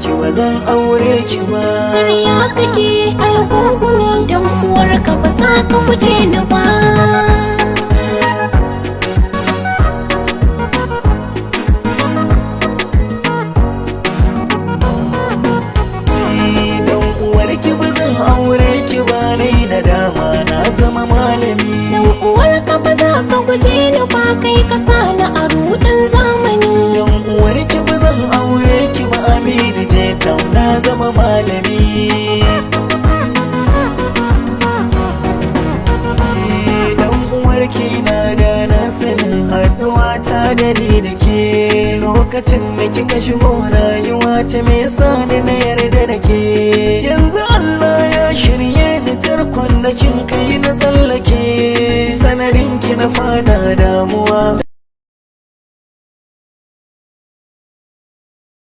Uwarki ba zan aure ki ba. Ƙarya kake ai gungumi, dan uwarka ba za ka guje ni ba. Dan uwarki ba zan aure ki ba, nai nadama na zama malami. Dan uwarka ba za ka guje ni ba, kai ka sa ni a ruɗin zamani. Dan uwarki ba zan aure ki ba, Aminu je na zama malami. Dan uwarki na da na sanin haɗuwa ta da ni da ke. Lokacin da kika shigo rayuwa ta, me yasa ni na yarda da ke? Yanzu Allah ya shirye ni, tarkon da kin kai na tsallake. Sanadin ki na fada damuwa,